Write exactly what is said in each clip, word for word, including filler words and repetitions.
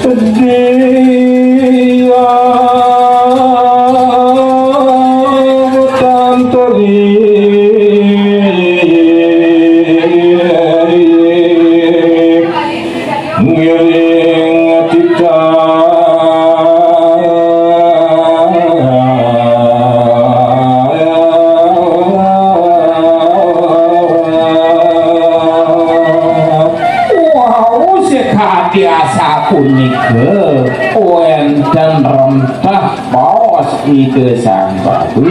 Dia tantri ngiring titah. Wau, sakadi asapunika wénten rempah baos Ida Sang Prabu.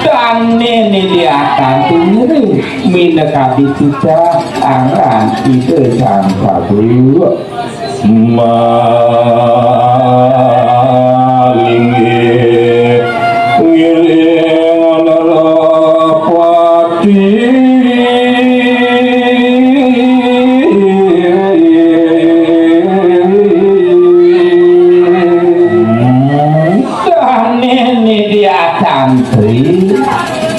Dané Nidya Tantri ngiring minakadi titah anggan Ida Sang Prabu. Malinggih ngiring Narapati. Dané Nidya Tantri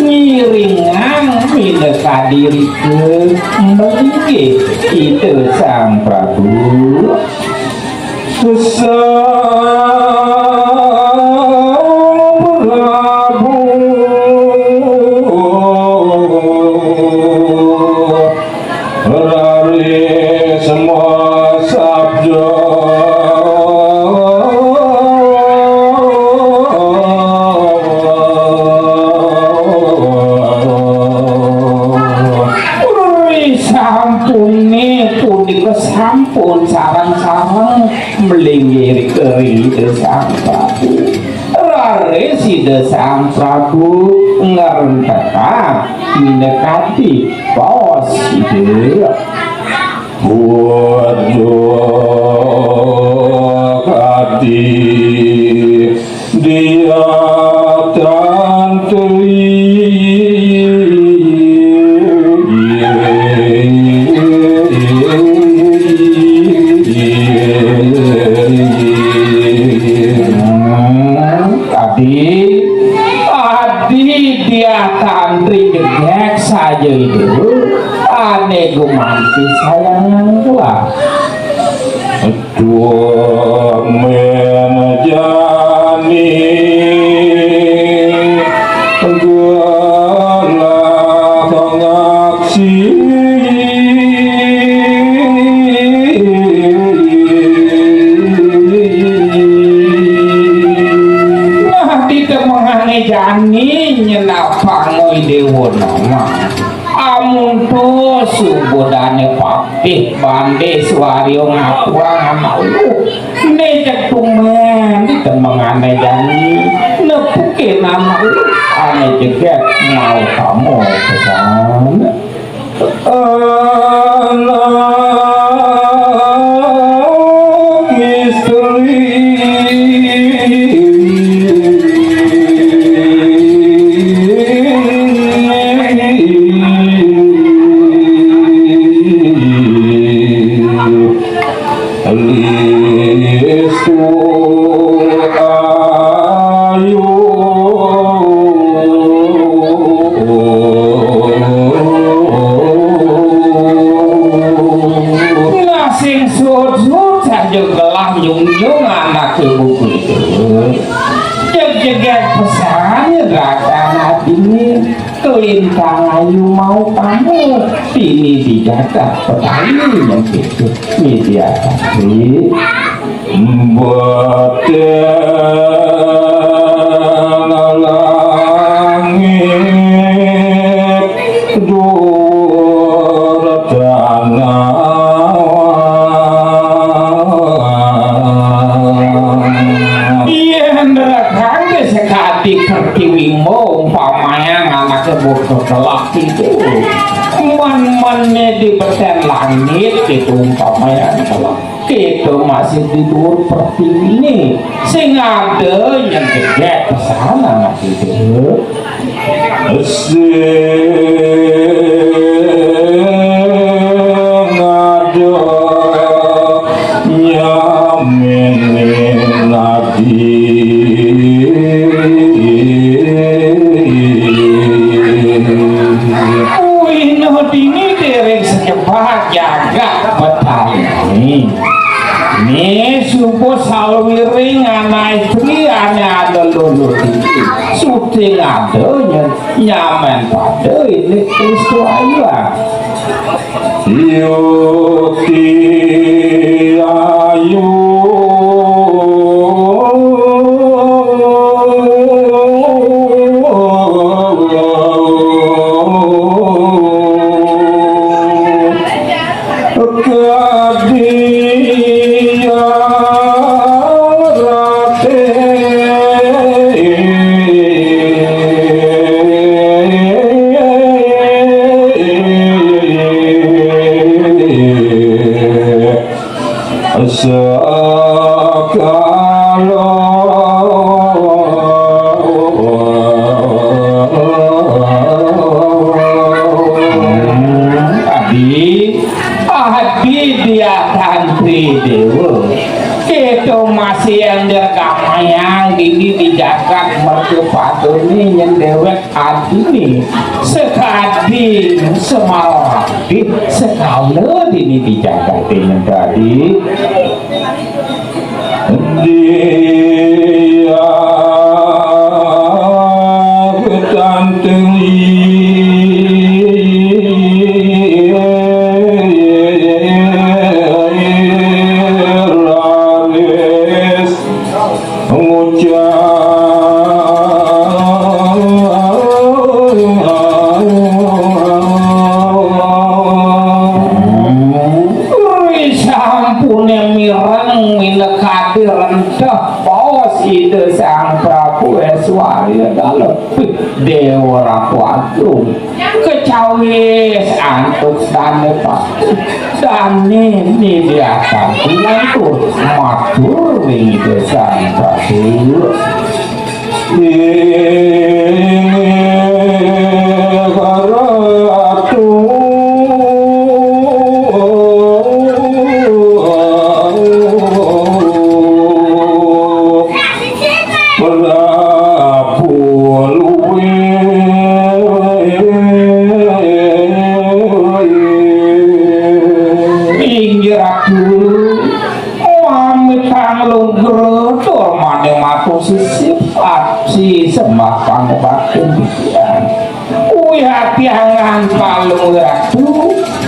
ngiringang minakadi rika malinggih Ida Sang Prabu. Sang Prabu raris masabda. Ri sampuné punika sampun sareng-sareng malinggih ring Ida Sang Prabu. Raris Ida Sang Prabu ngrentekang minakadi baos Ida. Puja kadi Diah Tantri. Adi, adi Diah Tantri jegég saja itu, ané gumanti sayangan kula. Dumun jani gelah ngaksi. Nah, ditemengané jani nyenapang Déwa Nama. Amun to subudané patih bandé swarya ngaturang anak lu. Né jeg tumbén ditemengané jani nepukin anak lu. Ané jegég mautama pesan. Anak istri. Listu ayu. Nah, sing sujud saja gelah nyunjung anaké buku itu. Jeg-jegég pesan rakan adine. Lintang ayu mau kamu, dini di jagat petani yang itu. Nidya Tantri. Mboten langit dhuwur tanah. Yen rakane sekadi pertiwi, umpamanya anake bodo telak itu. Man-mane di beten langit itu umpamanya telak. Kita masih di dhuwur pertiwine. Sing ada yang gedhe pesan anak itu. Sing ada nyamini nadi. Kuwi no dini dereng sejebat jagat Betawi. Nih, subuh sawiring anak istri ane ada lulu iki. Suting ada nya-, nyaman pada ini Kristu ayu, ah. Yukti ayu. Adi, adi dia tantri dewa. Kita masih yang derdamaian dini di jagat mercu patuni nyen dewek adini. Sekadi semaradi sekala dini di jagat ini tadi. Dia tantri raris ngucap. Ri sampune mireng minakadi rentah baos Ida Sang Prabu Aiswarya Dalem. Dewa Ratu Agung. Kecawis antuk dane pati. Dane nidiakan lantur matur ring Ida Sang Prabu. Inggih Ratu. Prabu luwih. Inggih Ratu, mamitang lugra tur mane matur sisip, abdi sembah pangubaktin titiang. Uyati angan palung Ratu,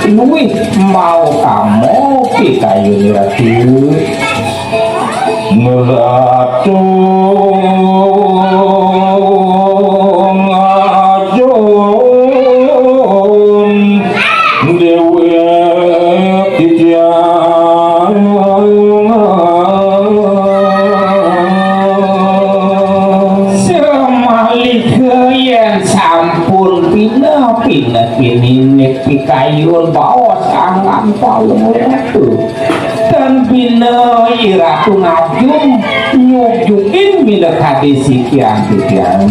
luwih mautama pikayun Ratu. Ngratu ngajum dewek titiang. Samalika yen sampun pina-pina pininik pikayun baos angan palung Ratu. Tan bina Iratu ngajum nyujukin minakadi sikian titiang.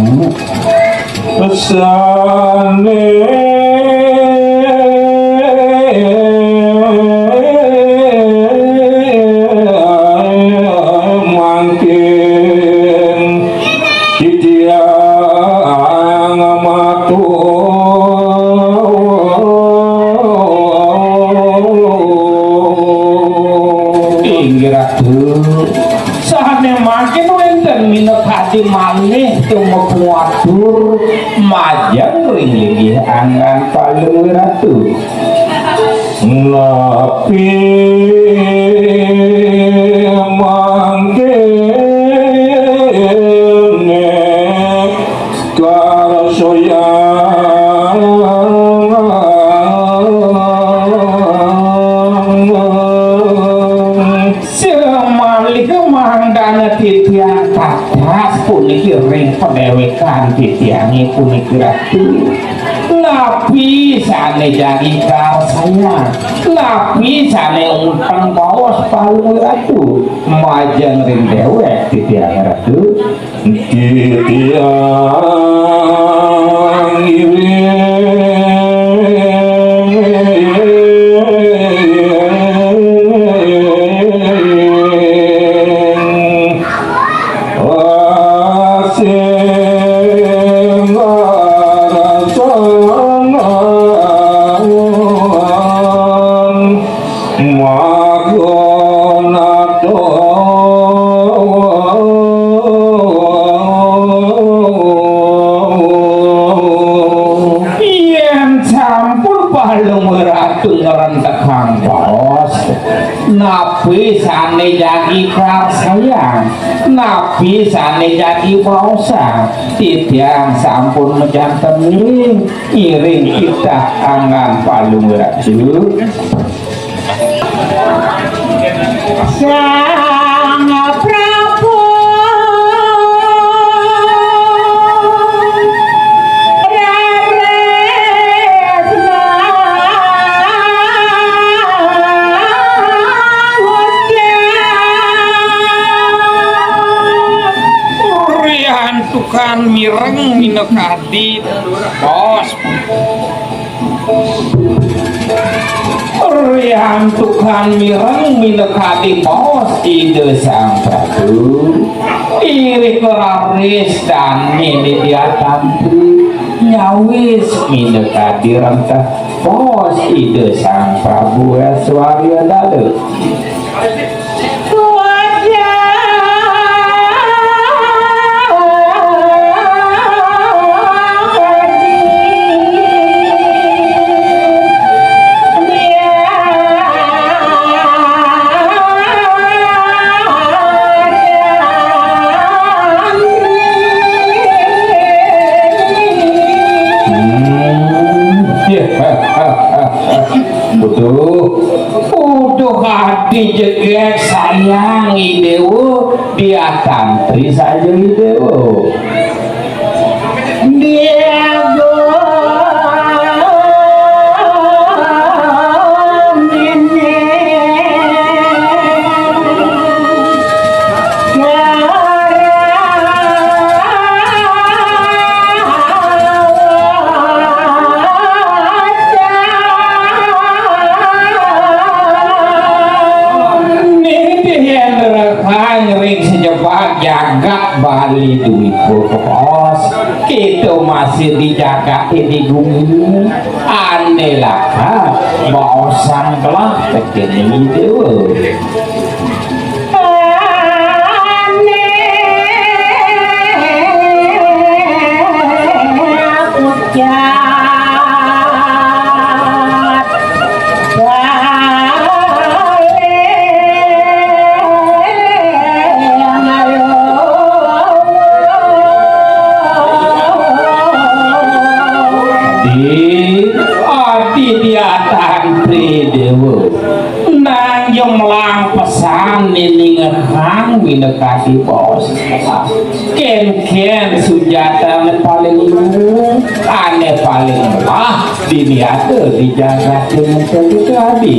Sane mangkin titiang matur. Inggih Ratu, sane mangkin wenten minakadi malih tumeka matur majeng ring linggih angan palung Ratu. Napi mangkene karsoyang. Samalih mangdane titiang tatas puniki ring padewekan titiange puniki Ratu. Napi sane jagi karsayang? Napi sane unteng baos palung Ratu? Majeng ring dewek titiang Ratu. Titiang ngiring. Asing arsangan magon Sané jagi karsayang, napi sané jagi baosang, titiang sampun majanten ngiring, ngiring titah anggan Palungguh Ratu. Sang Prabu Raresna ngucap. Riantukan mireng minakadi baos. Riantukan mireng minakadi baos Ida Sang Prabu. Irika raris dané Nindya Tantri nyawis minakadi rentah baos Ida Sang Prabu Aiswarya Dara. Betul. Uduh adi jegég sayang I Déwa, diatantri saja I Déwa. Diago nenek. Nitih yén rekang ring sajebag jagat Bali Dwipa Kepos, kita masih di jagat di gumi. Ané lakar baosang gelah tekén déwa. Di adi diatantri déwa. Nang jemlang pesan nini ngerang bina kadi bos. Kén-kén sujatane paling luhur, ane paling melah, dini ada di jagat ini tadi.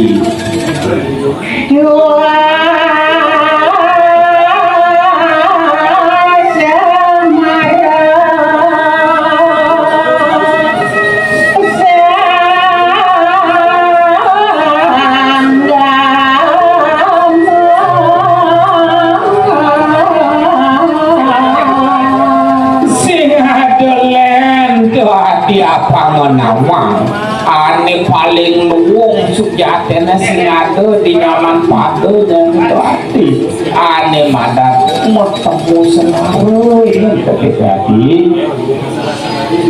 Sing ada lento ati apa menawang. Ane paling luwung sujatene sing ada di nyaman pada dan itu ati. Ane madat metemu senaroi. Tapi hati.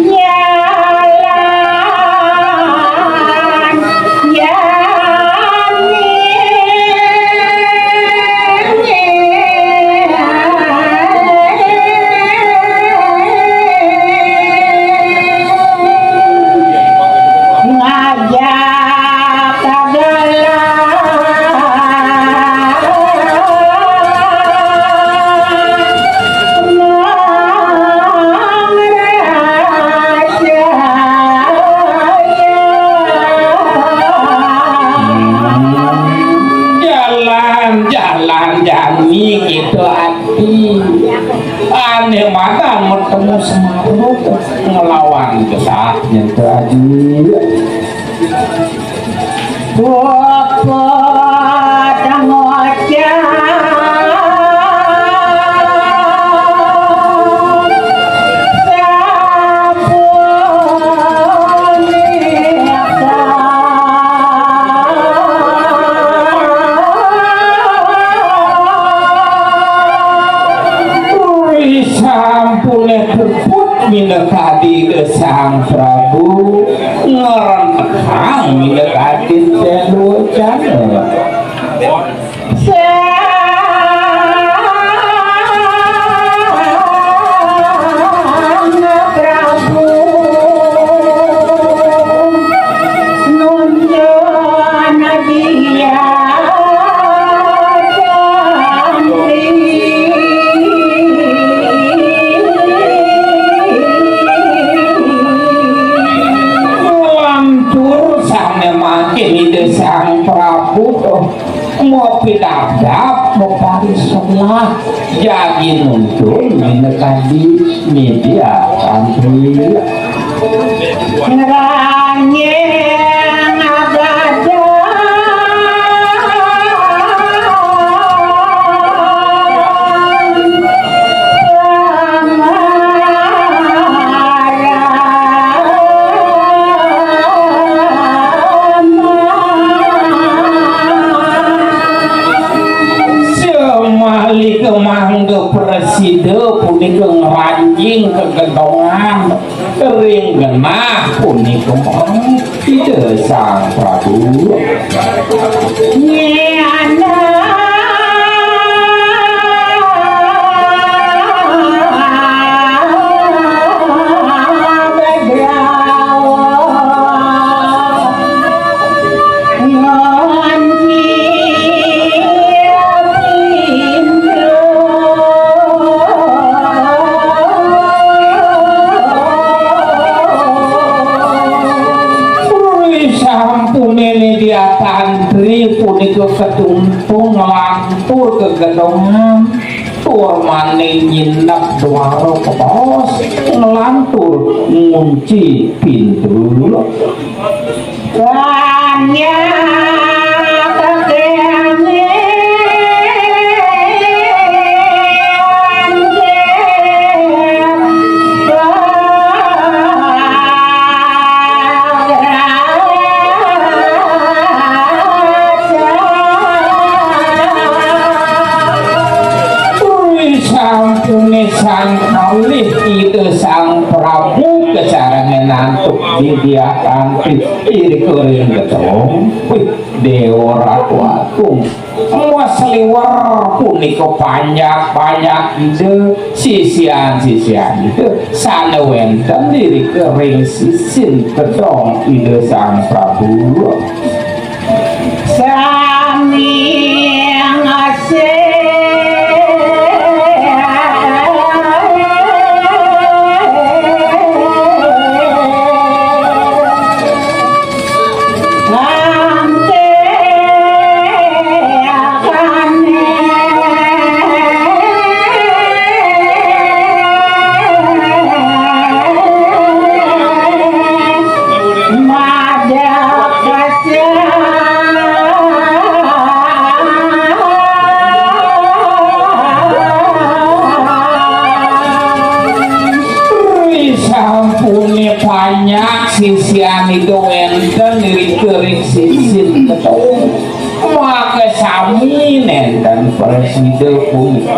Jalan, jalan. Ngajak adalah Jalan, jalan jani kita ati. Ane madan metemu Semarang ngelawan besar nyentuh aji. Bapak ngocap sapunika. Ui, sampune puput minakadi Sang Prabu, ngerentekang minakadi telu jana. Hari sebelah jagi nuntun minekadi media tampil. Ngeranjing agadang Semali kemangga presida punika ngranjing kegedongan ring genah punika mong Ida Sang Prabu. Nyana bebrawa. Sampunene Diah Tantri punika ketumpung nglantur gegedongan, tur maning nyinep duara kebaos, nglantur ngunci pintu. Sampune sang kalih Ida Sang Prabu kasarengan antuk Diah Tantri irika ring gedong. Wih, Déwa Ratu Agung. Mas liwer punika panjak-panjak Ida, sisian-sisian Ida sané wénten irika ring sisin gedong Ida Sang Prabu. Sami ngasih. Sampune panjak sisian Ida wénten irika ring sisin gedong. Maka sami nénten prasida punika.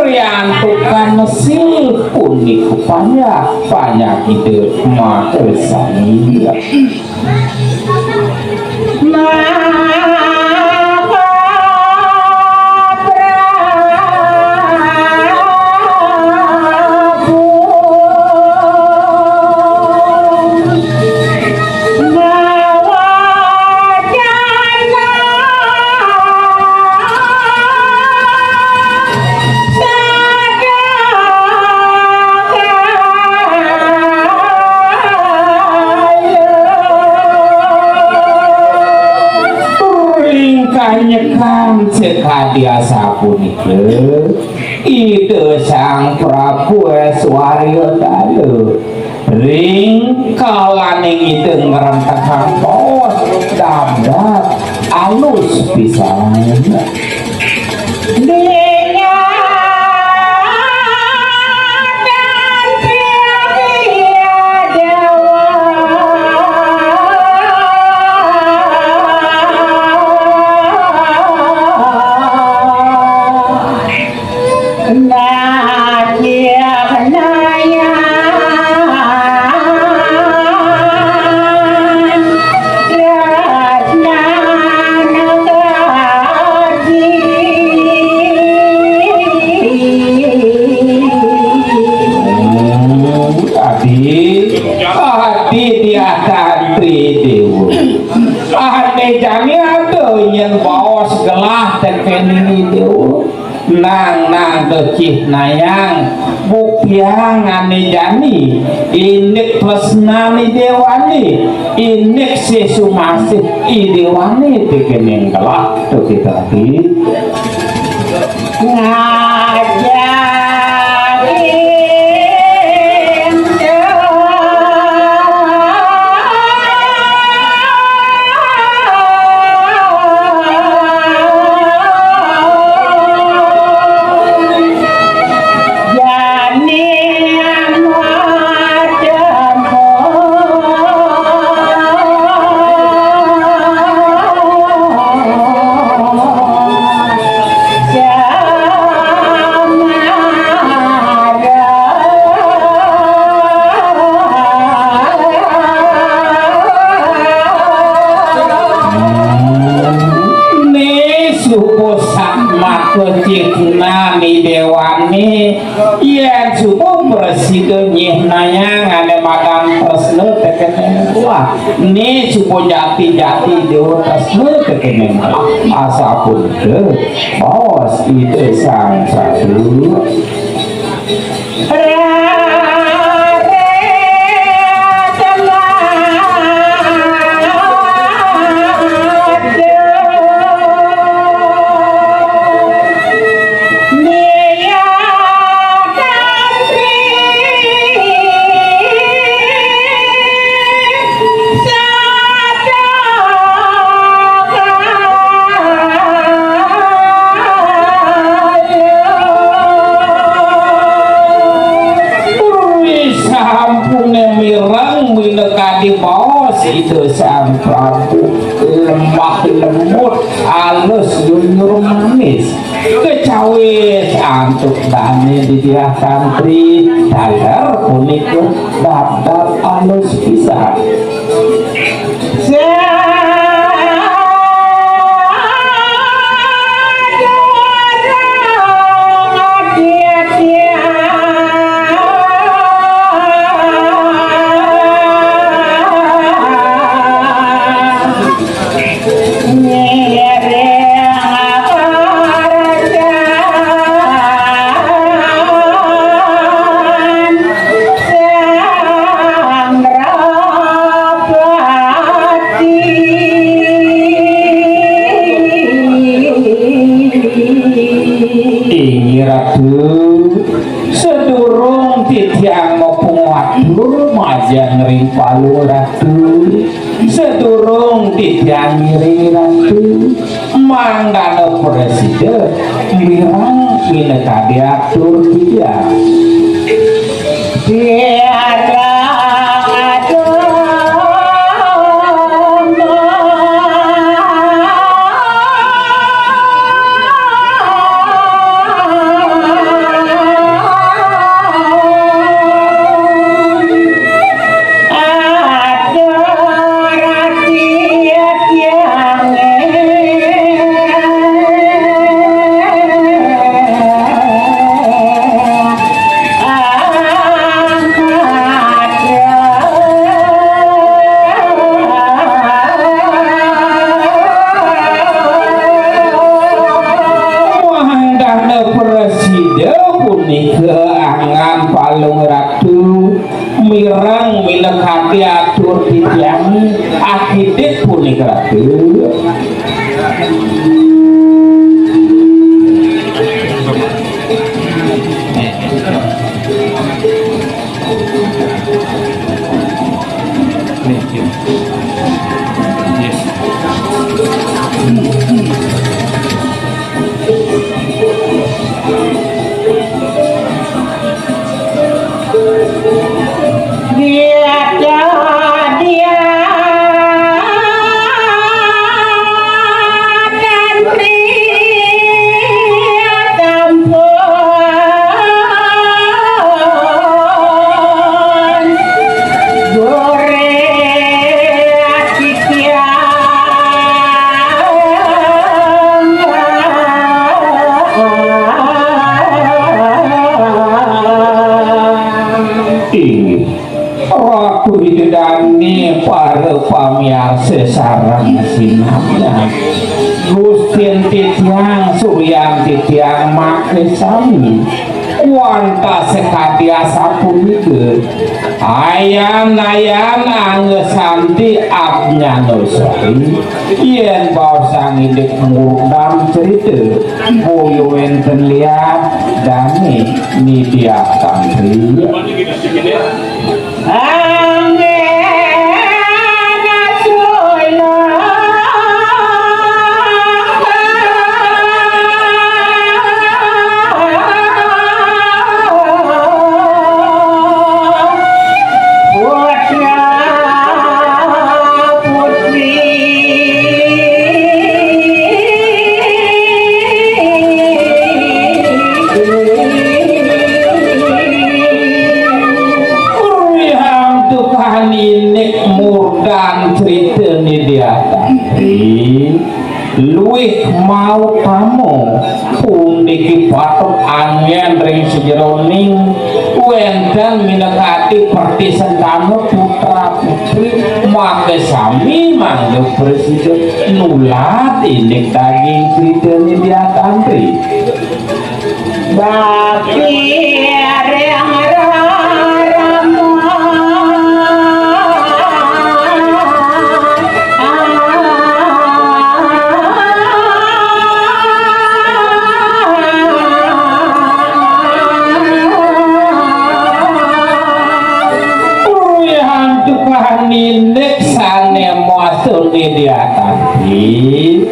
Riantukan mesil punika panjak, panjak Ida maka sami. Ring kanyekan sakadi asapunika, Ida Sang Prabu Aiswarya Dara ring kalaning Ida ngrentekang baos dabdab alus pisan. Adi, adi Diah Tantri Déwa. Ané jani ada nyén baos gelah tekén Déwa. Nang, nang, kecihnayang, buktiang ané jani, indik tresnan Idéwané, indik sesumasih Idéwané tekéning gelah, to kita ati. Ngajarin jani Né supo sakmaka citnani déwané, yén supo prasida nyihnayang ané madan tresna tekéning Wah, né supo jati-jati déwa tresna tekéning Wah. Asapunika, baos Ida Sang Sadu. Uri sampuné mireng minakadi baos Ida Sang Prabu, lemah lembut, alus, lunyur manis. Kecawis antuk dané didiah santri, taler punika dabdab alus pisan. Ngiring kerajaan Candrawati. Inggih Ratu, sadurung titiang mapungatur majeng ring Palungguh Ratu. Sadurung titiang ngiring Ratu, mangdana prasida mireng minakadi atur titiang. Tiada agama. Mangdana prasida punika anggan Palungguh Ratu. Mireng minakadi atur titiang, akidik punika Ratu. Inggih. Ratu Ida Dané, para pamiarsa sareng sinamian. Gustin titiang, suryan titiang makasami. Wantah sakadi asapunika, ayan-ayan angga santi ajnana sari, yén baosang indik murdan crita, boya wénten Ya, dane Nidya Tantri. Rihang tukang inik murdan crita Nidya Tantri. Luih mautama puniki patut anggen ring sajeroning wénten minakadi pertisentana putra putri, makasami mangda prasida nulat indik daging crita Nidya Tantri. Bakti ring rarama. Riantukan indik sané mawasta Nidya Tantri.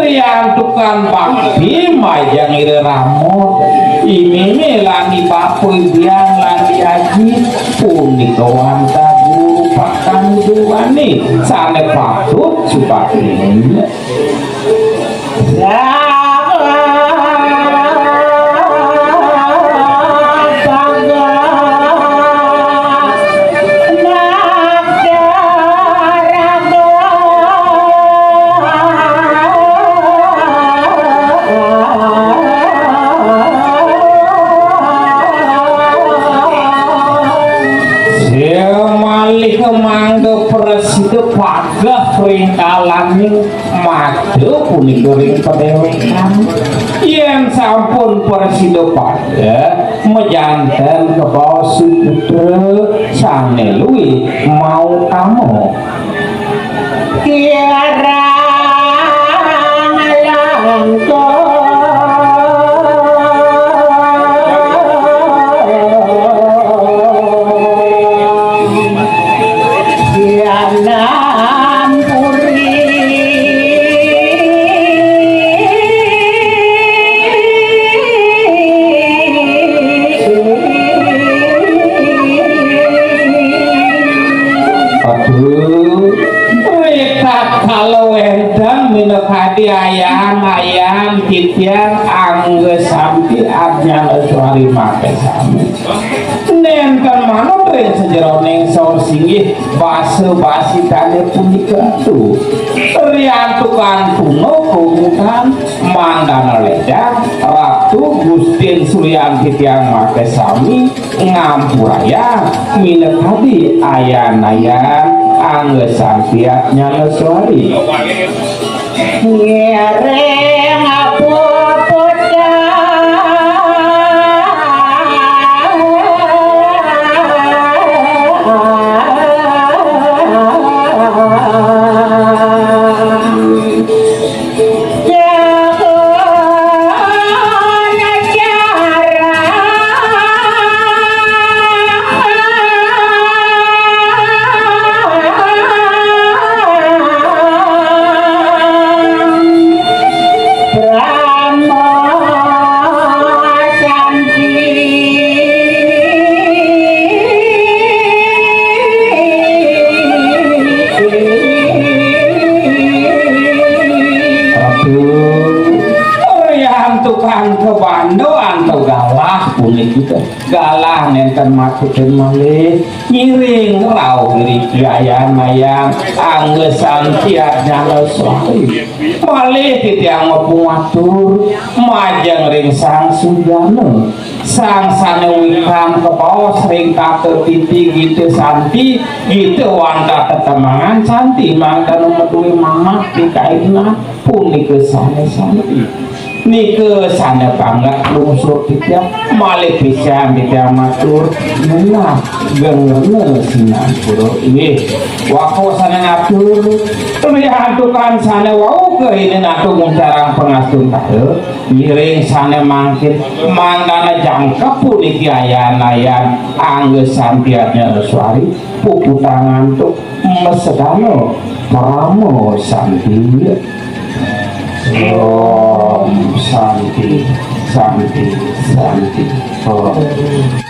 Riantukan bakti majeng ira rama. Imimi lan i bapa, ibian lan i aji, punika wantah guru pakan déwané sané patut subakti. Malih mangda prasida pageh ring kalaning mata punika ring padéwékan. Yén sampun prasida pageh, majanten kabaos suputra sané luih mautama. Kirang langkung. Sianan puri. Aduh, ritatkala wénten minakadi ayah-ayah titiang Angga Santi Adnyana Suari makasami. Nénten manut ring sajeroning saur singgih basa-basitané punika tu. Riantukan tuna kumutan mandana lédang, Ratu Gustin Suryanti tiang makasami ngampurayang minakadi ayan-ayan Angga Santi Adnyana Suari. Ngiring puputang. Jago acara. Brahma Santi. Ratu, riantukan kabanda antuk galah puniki. Galah nénten makutin malih. Ngiring rauh iriki ayan-ayan Angga Santi Adnyana Suari. Malih titiang mapangatur majeng ring Sang Sujana. Sang sané wikan kabaos ring tata titi gita santi, gita wantah tetemangan santi, mangdana madué mamah pikainan punika sané santi. Nika sané banget lungsur titiang, malih pisan titiang matur, genah gengerna sinampura. Inggih, waka sané ngatur, riantukan sané wau kahining atur nguncarang pangastungkara, ngiring sané mangkin, mangdana jangkep puniki ayan-ayan angga santi Ratnaswari, puputang antuk, masedana parama santi. Om Santi, Santi, Santi, Om.